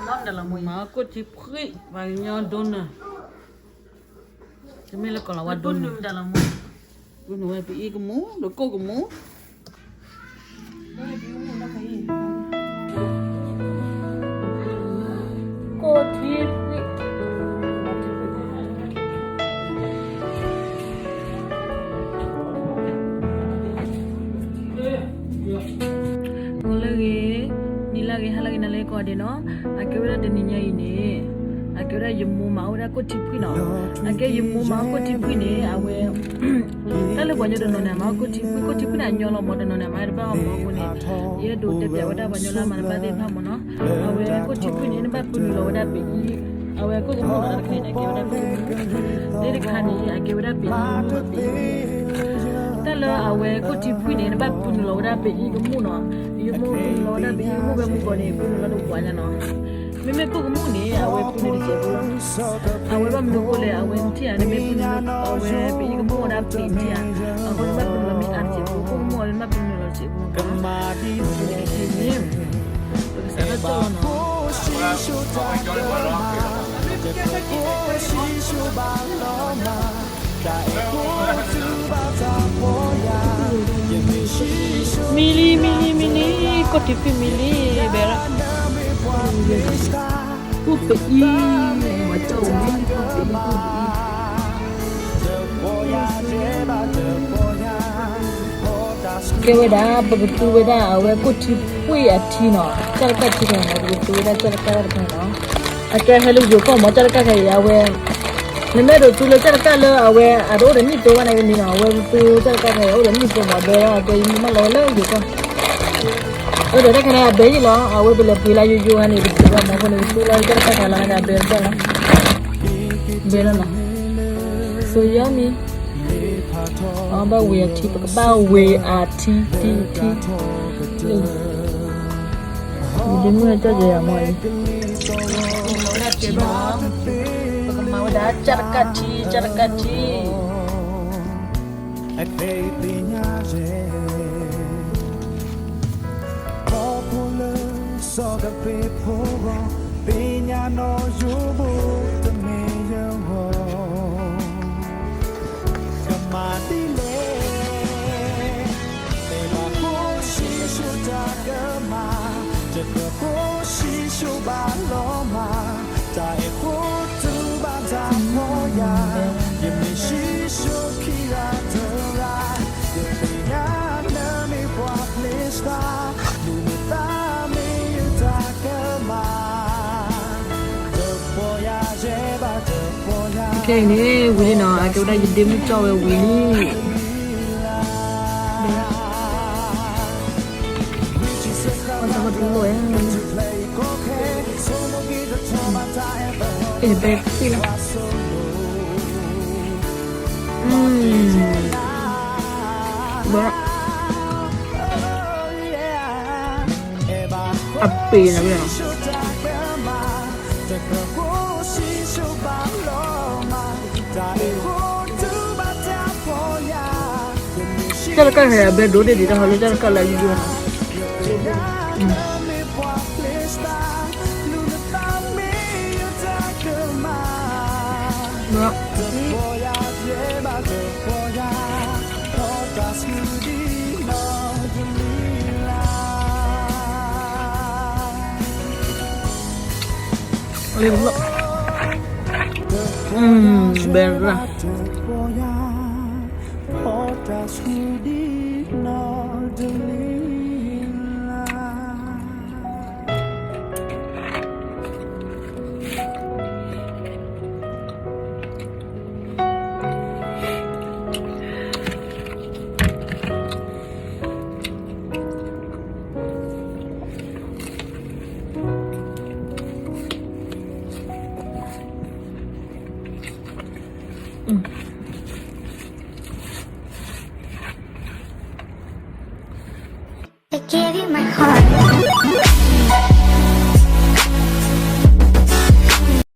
မၤကိၣ်ထံဖှံၣ် ပှၤကညီဒိနၢၤ, တမ့ၢ်လၢကီၤလၤဝါဒိနၢၤ, ဒိနၢၤဝဲပအံၤကမူၣ် ဒီးကိၣ်ကမူၣ်, ကိၣ်ထံဖှံၣ် လၢဂ့ၤ, နံၤလၢဂ့ၤ ဟါလၢဂ့ၤ နၤလၢဂ့ၤကိးဂၤဒဲးနီၤ, အကဲဝဲဒၣ်တနံၤညါအံၤန့ၣ်, အကဲဝဲဒၣ်ယမိၢ်မၤအီၣ်ဝဲဒၣ်ကိၣ်ထံဖှံၣ်နီၤ, အကဲယမိၢ်မၤအီၣ်ကိၣ်ထံဖှံၣ်န့ၣ် အဝဲ တၢ်လၢပှၤကညီတနီၤန့ၣ် အမၤအီၣ်ကိၣ်ထံဖှံၣ် ကိၣ်ထံဖှံၣ်န့ၣ် အညီလီၤမး တနီၤန့ၣ် အမၤတဘၣ်အီၤမးအဃိန့ၣ်, ယအဲၣ်ဒိးတဲပျးဝဲဒၣ်ပှၤကညီလၢအမၤတဘၣ်သ့ၣ်တဖၣ်မးနီၤ, အဝဲကိၣ်ထံဖှံၣ်န့ၣ် နဘၣ်ပုၢ်နုာ်လီၤဝဲဒၣ်ပအံၤ, အဝဲကိၣ်ကမူၣ်လီၤ တၢ်တခါအံၤန့ၣ် ကဲဝဲဒၣ်ကိၣ်ကမူၣ်, သ့ၣ်တခါန့ၣ် အကဲဝဲဒၣ်ပအံၤကမူၣ်လီၤ ပအံၤ တၢ်လၢအဝဲကိၣ်ထံဖှံၣ်န့ၣ် နဘၣ်ပုၢ်နုာ်လီၤဝဲဒၣ်ပအံၤကမူၣ်နီၤ, ယမိၢ်ပုၢ်နုာ်လီၤဝဲဒၣ်ပအံၤကမူၣ်ဝဲမုၢ်ကီၢ်န့ၣ် ပုၢ်နုာ်လီၤတဝးညါနီၤ, မ့မ့ၢ်ကိၣ်ကမူၣ်န့ၣ် အဝဲပုၢ်နုာ်တစဲးဖိလီၤ, အဝဲဘၣ်မနုၤအဃိလဲၣ် အဝဲထံၣ်ဧါ နမ့ၢ်ပုၢ်နုာ်လီၤ အဝဲပအံၤကမူၣ်ဝဲဒၣ်ပှ့ၤထံၣ်ဧါ, အဃိန့ၣ်ဘၣ်ပုၢ်နုာ်လီၤမ့ၢ်အါတစဲးဖိ ကိၣ်ကမူၣ်အီၤန့ၣ် နဘၣ်ပုၢ်နုာ်လီၤတစဲးဖိမး, ပကစးထီၣ်ကၠီၣ်လီၤနီၤ မံလံ မံလံ မံလံ ကိၣ်ထံဖှံၣ်မံလံ ဘဲလီၤ, ကိၣ်ပအံၤ မၤကၠီၣ်ဝဲ ကိၣ်ပအံၤ ကဲဝဲဒၣ် ပကသူဝဲဒၣ်အဝဲကိၣ်ထံဖှံၣ်အထံနီၤ, ကၢ်တကၢ်ထံတခါနီၤ, ပကသူဝဲဒၣ်ကၢ်တကၢ်တခါနီၤ, အကဲဟဲလၢယိၤကီၢ်မး ကၢ်တကၢ်ခဲအံၤ အဝဲ နမ့ၢ်ဒိးသူလၢကၢ်တကၢ်လၢအဝဲအတအိၣ်ဒီးနံၣ်သိဘၣ်န့ၣ်ကမံနီၤ, အဝဲပသူကၢ်တကၢ်ခဲအံၤ အိၣ်ဒီးနံၣ်သိမး ဘဲလီၤ အကဲယမ့ၢ်မၢလီၤဝဲလၢယိၤကီၢ်, အိၣ်ဒီးတၢ်ခဲန့ၣ် အဘဲယံၤလီၤ, အဝဲပလဲၤပှ့ၤလၢယိယိဟဲန့ၣ် ပသူလီၤမးအဃိန့ၣ် ပသူလီၤကၢ်တကၢ်ခဲလီၤန့ၣ် အဘဲလီၤ, ဘဲလီၤနီၤ, စိယီမံ အဘၣ်ဝ့ၤအထံ ပကဘၣ်ဝ့ၤအထံ ထံ ထံ, လံ, ယဒ့မုၣ်ဟဲကၠီၣ်ယဲယၤမ့ၢ်အံၤ, ပကမၤဝဲဒၣ် ကၢ်တကၢ်ထံ ကၢ်တကၢ်ထံ အခ့သ့ၣ်ညါယဲ ခီဖျိလၢ စီၤကပ့းဖိဂီၢ် သ့ၣ်ညါနီၢ်ယိၤဘိ တမ့ၢ်ယဂီၢ် ကမၤဒ်လဲၣ် တဲဘၣ်ဃိ စံးဆိတၢ်ကမၣ် တကြၢးဃိ စံးဆိဘၣ်လီၤမၢ် တၢ်အဲၣ်ဃိ တူၢ်ဘၣ်တၢ်ဖှီၣ်ယာ် ယမ့ၢ်စံးဆိခံဂၤတဂၤ ယသ့ၣ်ညါနမ့ၢ်ပှၤပျဲစှၤ မုၢ်မသးမ့ၢ်ယတၢ်ကမၣ် တပီၢ်ယၤယဲဘၣ်တပီၢ်ယၤ ခဲအံၤန့ၣ် ဝံၤလံနီၤ အကဲဝဲဒၣ်ယဒ့မုၣ်ကၠီၣ်ဝဲဝံၤလံ အတလိၣ်ဝဲ အဲ ဘဲသ့ၣ်လီၤ ဘၣ် အပ့ၤန့ၣ်ဝဲနီၤ ကၢ်တကၢ်ဟဲအဘဲဒိၣ်ဒံးဒံး တၢ်ဟဲလၢကၢ်တကၢ်ဟဲအဘဲဒိၣ်ဒံးဒံး တၢ်ဟဲလၢကၢ်တကၢ်လၢယိယိနီၤ ဘဲရၣ်